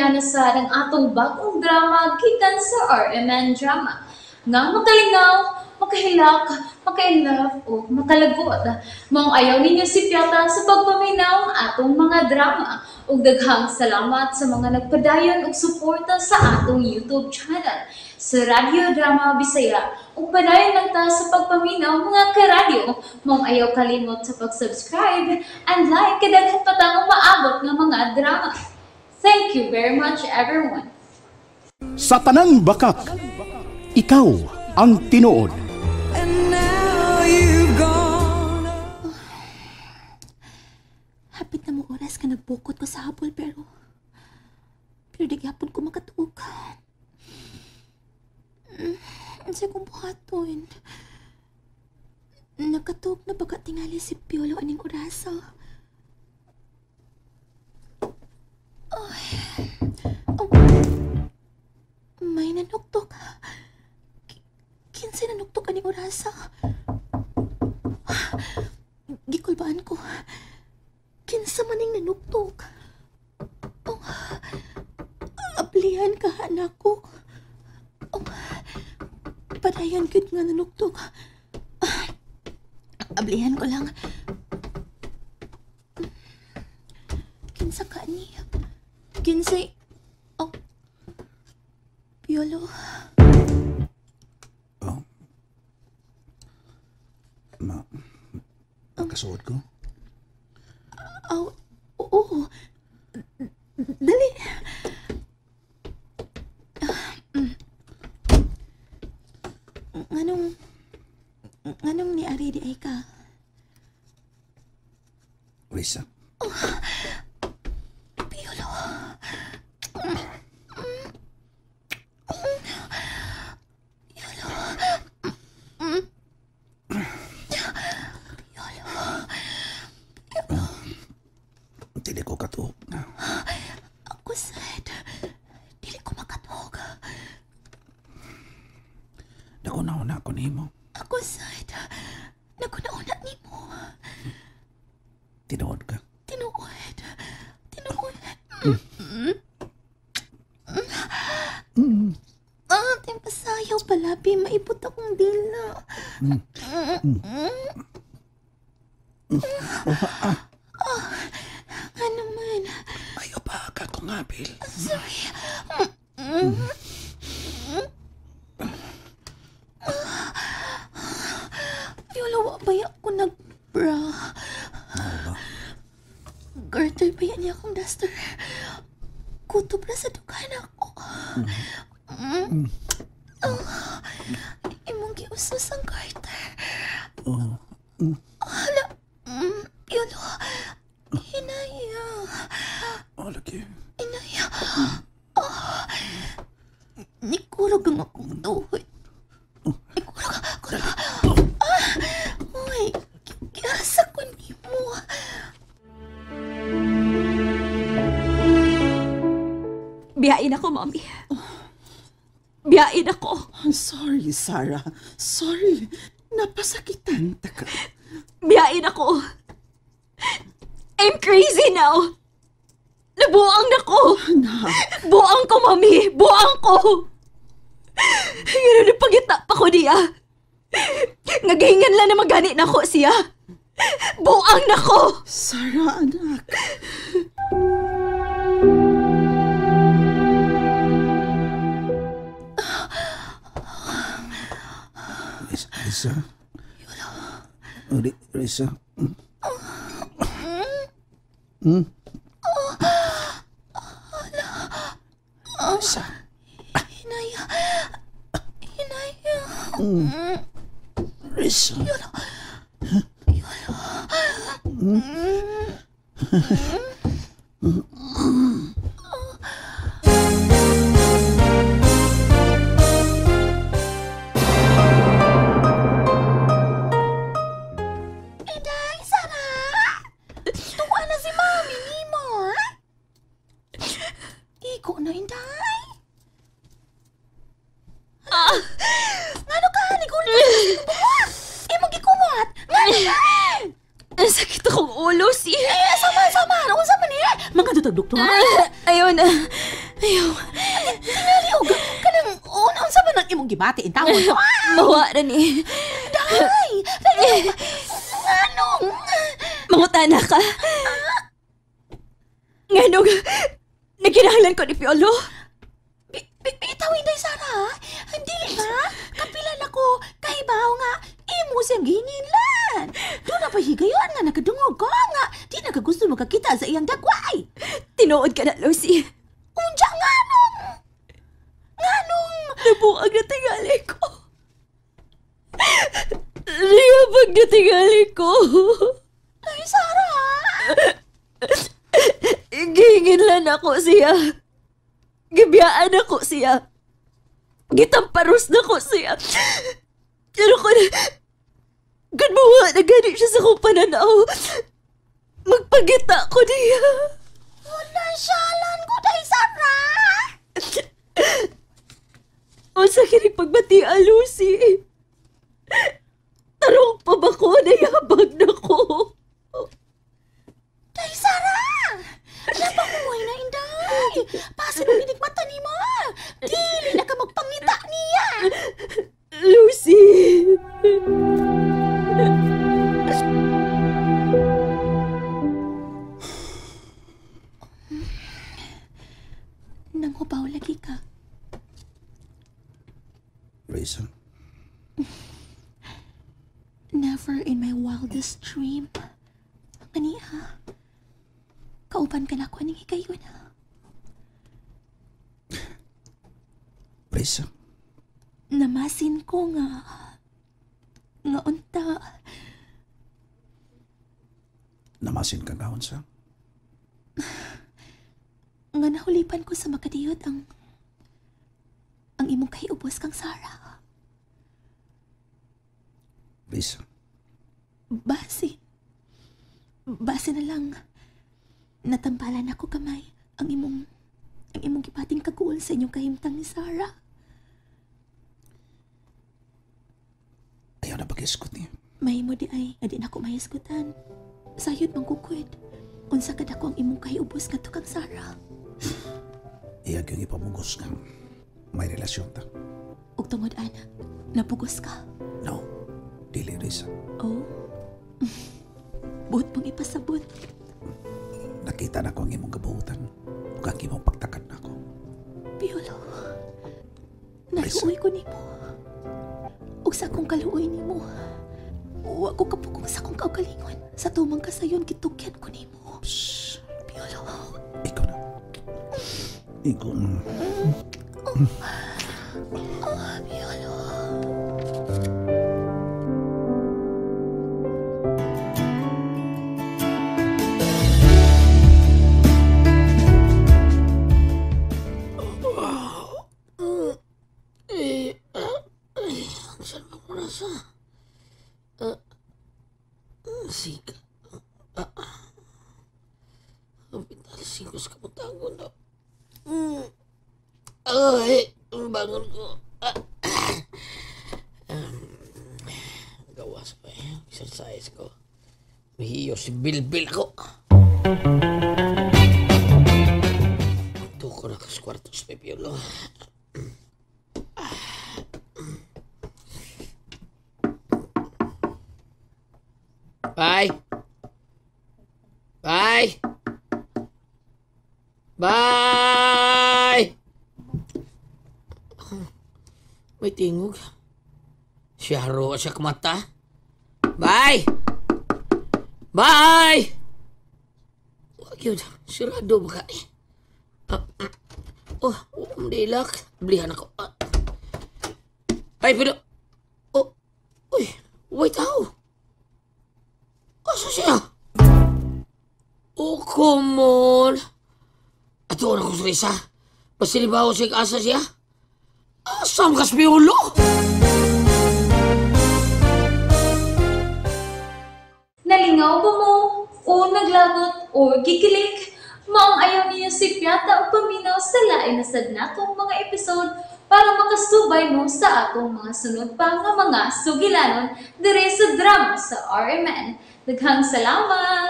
Paminaw na sa ang atong bagong drama gikan sa RMN Drama. Nga makalingaw, makahilak, makainlove o makalagot. Maong ayaw ninyo sipyata sa pagpaminaw ang atong mga drama. Ug daghang salamat sa mga nagpadayon og suporta sa atong YouTube channel sa Radyo Drama Bisaya. Ug padayon lang ta sa pagpaminaw mga karadyo. Maong ayaw kalimot sa pag-subscribe and like kay daghan pa tang umaabot nga mga drama. Thank you very much, everyone. Sa tanang bakak, ikaw ang tinuod. And now you've gone. Hapit na mo oras ka nagbukot ko sa habol pero di gyapon ko makatuog. Unsa kong buhaton? Nakatuog na baka tingali si Piolo aning orasa. Ay. Oh. May nanuktok. Kinsa nanuktok aning orasa? Gikulbaan ko. Kinsa maning nanuktok? Oh, ablihan ka, anak ko. Oh, padayon gud nga nanuktok. Ablihan ko lang. Kinsa ka ni? Kinsay... Oh, Piolo. Oh. Ma, makasuot ko? Oh, oo. Dali. Nganong ni Ari di ay ka? Risa. Oh, Piolo. Piolo. Piolo. Piolo. Dili ko katuog. Ako sad. Dili ko makatuog. Nakunauna ko nimo. Ako sad. Nakunauna nimo. Tinuod ka. Tinuod. Tinuod. Ah, timpasayaw palabi. Maipot akong dila. Ano man? Ayaw pa ka kong apil. Sorry. Piolo, wa ba ako nag-bra? Garter ba yan niya akong duster? Kutob na sa dughan ako. Imong giusos ang garter. Hala. Piolo. Hinaya. Oh, lagi. Hinaya. Nikurog ang akong tuhod. Nikurog. Uy, giasa ko nimo. Biyain ako, Mommy. Biyain ako. I'm sorry, Sarah. Sorry. Napasakitan ta ka. Biyain ako. I'm crazy now. Nabuang na ko. Anak. Buang ko, Mami. Buang ko. Ngano napagita pa ko niya. Nagahingan lang na magani na ko siya. Buang na ko. Sarah, anak. Risa? Risa? Risa? Hinaya. Hinaya. Risa? Yolo. Yolo. Inday, Sarah! Tuwa na si Mami nimo, ha? Iko na, Inday. Ngano ka? Nigulo ka sa buhat! Imong gikumat! Ngano ka? Ang sakit akong ulo, si. Eh, sama-sama! Unsa man eh? Mga dutag doktor? Ayaw na. Ayaw. Tingali og kanang unsa man ang imong gibati in tawon to? Mawa ra ni. Day! Day! Nganong? Mangutana ka. Nganong nagkinahanglan ko ni Piolo? Bitaw, Inday Sara. Dili ba? Kapila na ko kahibaw nga imo siyang gihinginlan. Doon na pa higayon nga nakadungog ko nga di na ka gusto makakita sa iyang dagway. Tinuod ka na, Lucy. Unsa nganong? Nganong? Nabuang na tingali ko. Niyabag na tingali ko. Ay, Sara! Gihinginlan ako siya. Gibiyaan ako siya. Gitamparos na ko siya. Pero kung mawa na gani siya sa kong pananaw, magpagita ko niya. Wala siyalan ko, Day Sara! O sa kinig pagbati, Lucy. Tarong pa ba ko? Nayabag na ko. Day Sara! Napakuhay na, Inday! Pasin ang ginig mata ni mo! Dili na ka magpangita niya! Lucy! Nanghubaw lagi ka. Reason? Never in my wildest dream. Aniha, kauban ka na ko aning higayon. Reason? Namasin ko nga unta. Namasin ka nga unsa? Nga nahulipan ko sa makadiyot ang imong kahiubos kang Sarah. Risa. Base na lang. Natampalan ako kamay ang imong gipating kaguol sa inyong kahimtang ni Sarah. Ayaw na pag-iskot niya. Mahimo di ay nga di na ako mahisgutan. Sayod mang kukwid. Unsa ka dako ang imong kahiubos ngadto kang Sarah. Iyag yung ipamugos nga may relasyon ta. Ug tungod ana, napugos ka. No, dili Risa. Oh. Buot mong ipasabot. Nakita na ko ang imong kabuutan ug ang imong pagtakad nako. Piolo, naluoy ko nimo. Ug sa akong kaluoy nimo, wa ko kapugong sa akong kaugalingon. Sa tumang kasayon, gitukyan ko nimo. Psst. Piolo. Ikaw na. Ikaw na. Oh, Piolo. Saan ba ko nasa? Sika. Kapital, singkos kamutangon na. Ay, ang bangon ko. Gawas pa eh. Exercise ko. Mihiyo si Bilbil ako. Tuko na kas kwarto sa Pipiolo. Bye. Bye. Bye. May tingog. Siya haro siya kumata. Bye. Bye. Wag yun. Sirado ba ka? Oh, umdilak. Blihan ako. Ay, pero... Oh, uy, wait tao. Asa siya? Oh, come on. Ato na ko sa Risa. Pasilibaw siya asa siya. Asam kas Piolo? Nalingaw ba mo? O naglagot o gikilig? Maong ayaw niyo si Piata o paminaw sa lain na sad natong mga episode para makasubay mo sa atong mga sunod pa nga mga sugilanon dire sa drama sa RMN. Daghang salamat!